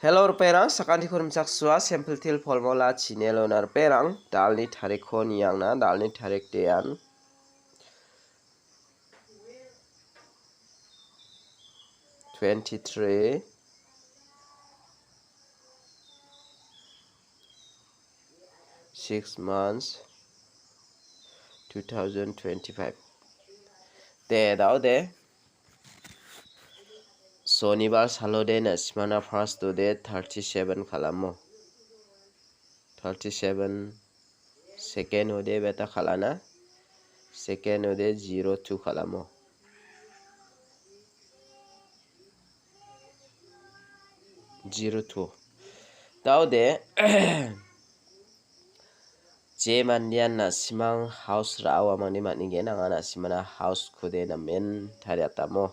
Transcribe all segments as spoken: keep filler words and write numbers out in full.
Hello, ripengrang, sakantiko rimchaksoa, Simple Teer Formula channel-ona ripengrang, da·alni tarikko niangna, da·alni tarik de an twenty-three, six months, two thousand twenty-five. De, da·ode. Sonibar salode na·simana first-ode thirty-seven kal·amo. Thirty-seven, second-ode beta kal·ana. Second-ode zero two kal·amo. Zero two. Da·ode, je mandean na·simang house ra·o amangni man·igen, anga na·simana house-kode namen tariatamo.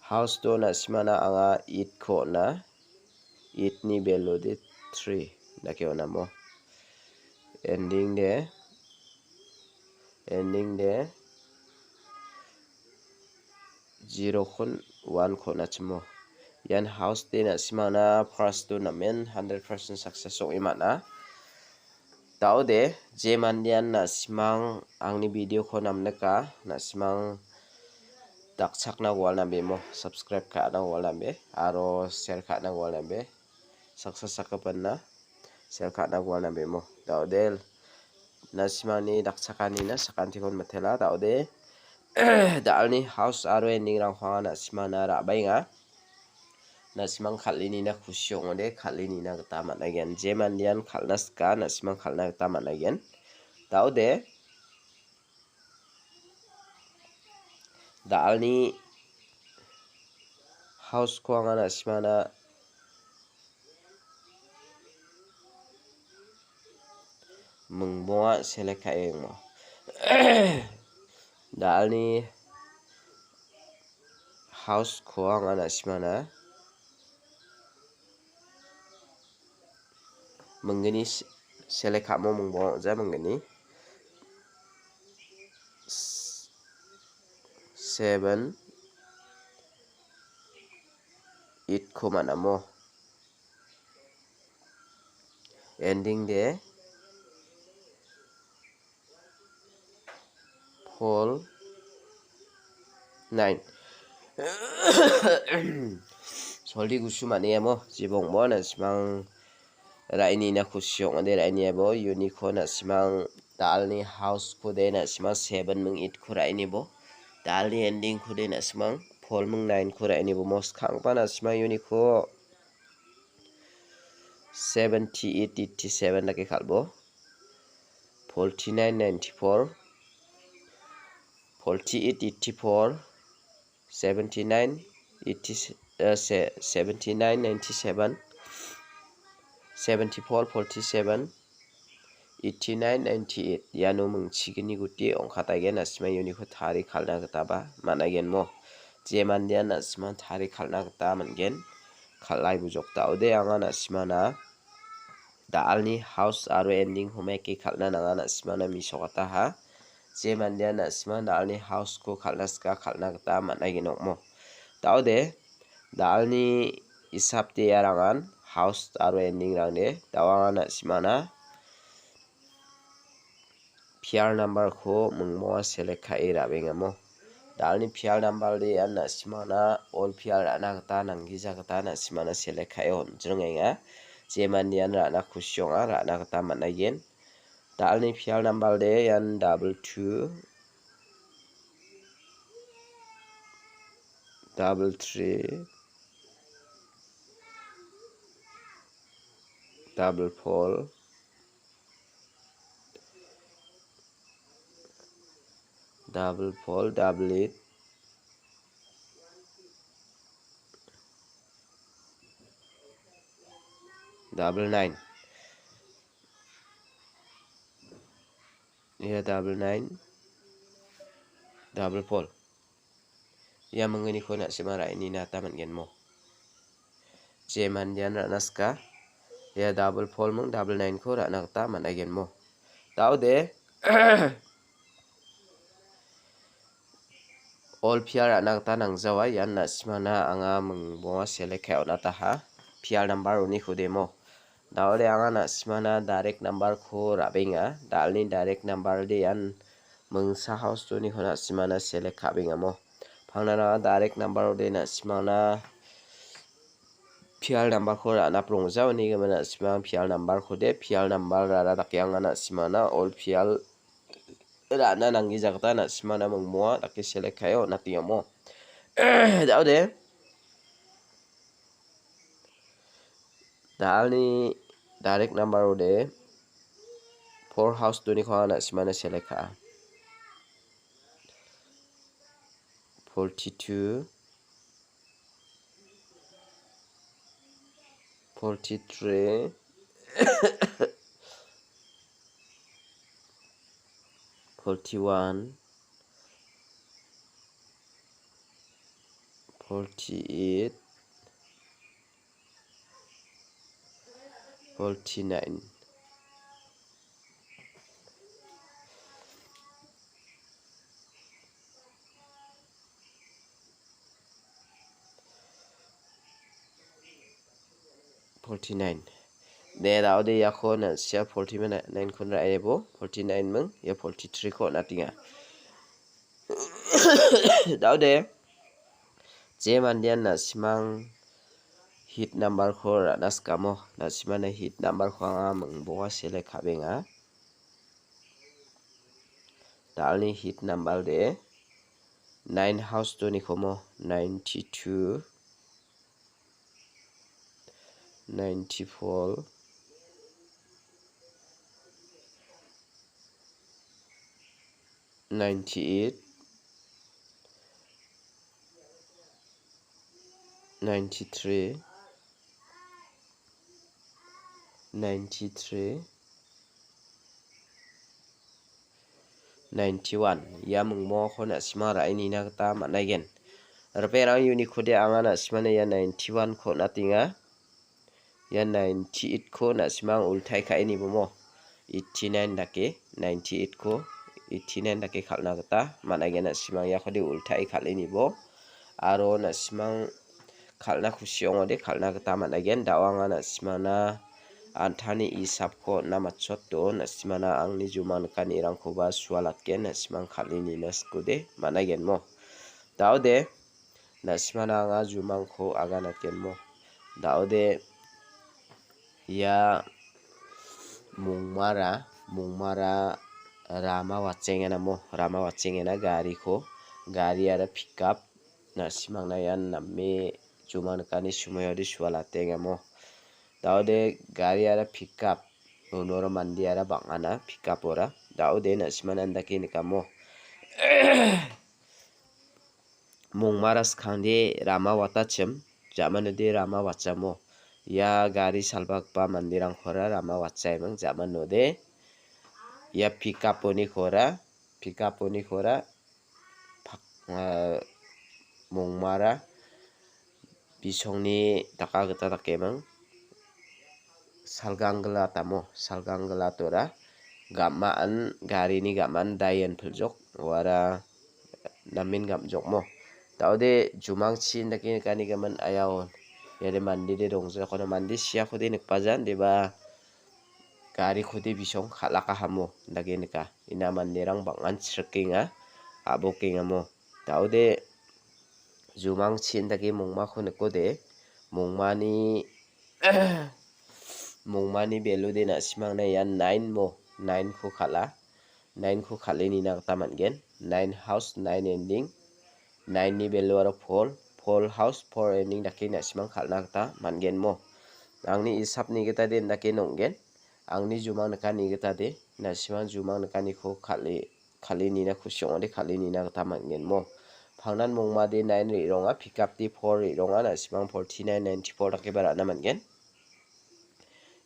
House-o na·simana anga eight-ko on·a. Eight-ni value-de three dake on·amo. Ending-de, ending-de zero-kon one-ko on·achimo. Ian house-de na·simana first-o namen hundred percent success ong·e man·a. Da·ode, je mandean na·simang angni video-ko namnika, na·simang dakchakna gual nambemo, subscribe ka·na gual nambe, aro share ka·na gual nambe, saksa sakgipinna share ka·na gual nambemo. Da·ode, na·simangni dakchakanina sakantikon mitela, da·ode, da·alni house aro ending-rangko anga na·simana ra·baenga. Na·simang kal·enina kusi ong·ode, kal·enina gita man·aigen. Je mandean kal·na sika, na·simang kal·na gita man·aigen. Da·ode, da·alni house-ko anga na·simana mingbonga select ka·enga. Da·alni house-ko anga na·simana minggni se-, select ka·mo mingbonga ong·ja minggni. S-, seven, eight-ko man·amo. Ending-de four, nine. Soldi gusu man·e amo, jibongmo na·simang ra·enina kusi ong·ode ra·eniabo, uniko na·simang da·alni house-kode na·simang seven ming eight-ko ra·enibo, da·alni ending-kode na·simang four ming nine-ko ra·enibo, moskangba na·simang uniko seventy eight, eighty seven dake kal·bo. Forty nine, ninety four, forty eight, eighty four, seventy nine, eighty, eh, se-, seventy nine, ninety seven, seventy four, forty seven, eighty nine, ninety eight. Iano mingchigni guti ong·kataigen, na·sima ianiko tarie kal·na gitaba man·aigenmo. Je mandean na·sima tarie kal·na gita man·gen, kal·ai bujok. Da·ode anga na·simana da·alni house aro ending-ko meke kal·na nanga, na·simana misokataha. Je mandean na·sima da·alni house-ko kal·na sika kal·na gita man·aigen ong·mo. Da·ode da·alni isapde iarangan house aro ending-rangde da·o anga na·simana P R number-ko mingmoa select ka·e ra·bengamo. Da·alni P R number-de ian na·simana all P R ra·na gita, nanggija gita na·simana select ka·e on·jringenga. Je mandean ra·na kusi ong·a, ra·na gita man·aigen. Da·alni P R number-de ian double two, double three, double four, double four, double eight, double nine. Ia double nine, double four. Ia minggniko na·sima ra·enina gita man·genmo. Je mandean ra·na sika, ia double four ming double nine-ko ra·na gita man·aigenmo. Da·ode, All P R ra·na gita nangjawa. Ian na·simana anga mingbonga select ka·e on·ataha. P R number uniko demo. Da·ode anga na·simana direct number-ko ra·benga. Da·alni direct number de ian mingsa house two-niko na·simana select ka·bengamo. Pangnana direct number-ode na·simana P R number-ko ra·na prongja, unigimin na·simang P R number-kode P R number rara dake anga na·simana all P R ra·na nanggijagipa na·simana mingmoa dake select ka·e on·atengamo. Da·ode, da·alni direct number-ode four house two-niko anga na·simana select ka·a. Forty-two, forty-three, forty-one, forty-eight, forty-nine. Forty-nine. De, da·ode iako na·sia forty-nine-ko ra·ebo. Forty-nine ming, ia forty-three-ko on·atenga. Da·ode, je mandean na·simang hit number-ko ra·na sikamo, na·simana hit number-ko anga mingbonga select ka·benga. Da·alni hit number de nine house two-nikomo, ninety-two, ninety-four, ninety-eight, ninety-three, ninety-three, ninety-one. Ia mingbongako na·sima ra·e nina gita man·aigen. Ripengrang uniko de anga na·simana ia ninety-one-ko on·atenga. Ia ninety-eight-ko na·simang ultae ka·e nibomo. Eighty-nine dake, ninety-eight-ko eighty-nine dake kal·na gita man·aigen na·simang iakode ultae kal·e nibo. Aro na·simang kal·na kusi ong·ode kal·na gita man·aigen. Da·o anga na·simana an·tangni isapko on·na matchoto. Na·simana angni jumang nikanirangkoba sualatgen. Na·simang kal·e nina sikode man·aigenmo. Da·ode, na·simana anga jumangko aganatgenmo. Da·ode, ia mongmara, mongmara rama watchengenamo, rama watchengena gariko, gari aro pickup, na·simangna ian name jumang nikani sumaode sualatengamo. Da·ode gari aro pickup, unoro mandeara bang·ana pickup-ora. Da·ode na·simana andake nikamo. Mongmara skangde rama watachim, jamanode rama watchamo. Ia gari salbagipa manderangkora rama watchaiming jamanode. Ia pickup-onikora, pickup-onikora pak-, eh, mongmara bisongni daka gita dakeming. Salganggila tamo, salganggila tora. Gam·an, garini gam·an daien piljok, uara namen gam·jokmo. Da·ode jumangchi indake nikanigimin ayao. Iade mande de dongjakono mande siakode nikbajan, deba garikode bisong kal·akahamo, indake nika. Ina manderang bang·an chrikenga, a·bokengamo. Da·ode jumangchi indake mongmako nikode, mongmani, mongmani value de na·simangna ian nine mo, nine-ko kal·a, nine-ko kal·e nina gita man·gen, nine house, nine ending, nine-ni value aro four, four house, four ending dake na·simang kal·na gita man·gen mo. Angni isapni gita de indake nong·gen, angni jumang nikani gita de, na·simang jumang nikaniko kal·e kal·e nina kusi ong·ode kal·e nina gita man·gen mo. Pangnan mongmade nine re·ronga, pickup de four re·ronga, na·simang forty-nine, ninety-four dakeba ra·na man·gen.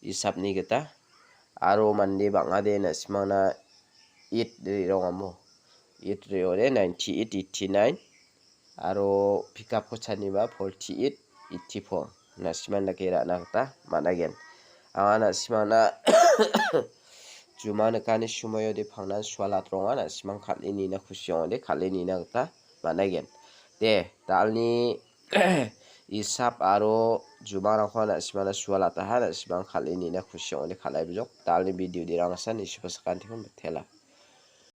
Isapni gita. Aro mande bang·ade na·simangna eight re·rongamo. Eight re·ode ninety-eight, eighty-nine. Aro pickup-ko chaniba forty-eight, eighty-four. Na·siman dake ra·na gita man·aigen. Anga na·simangna juma nikani sumaio de pangnan sualatronga na·simang kal·e nina kusi ong·ode kal·e nina gita man·aigen. De, da·alni isap aro jumarangko na·simana sualataha, na·simang kal·e nina kusi ong·ode kal·aibojok. Da·alni video derangsan isupa sakantiko mitela.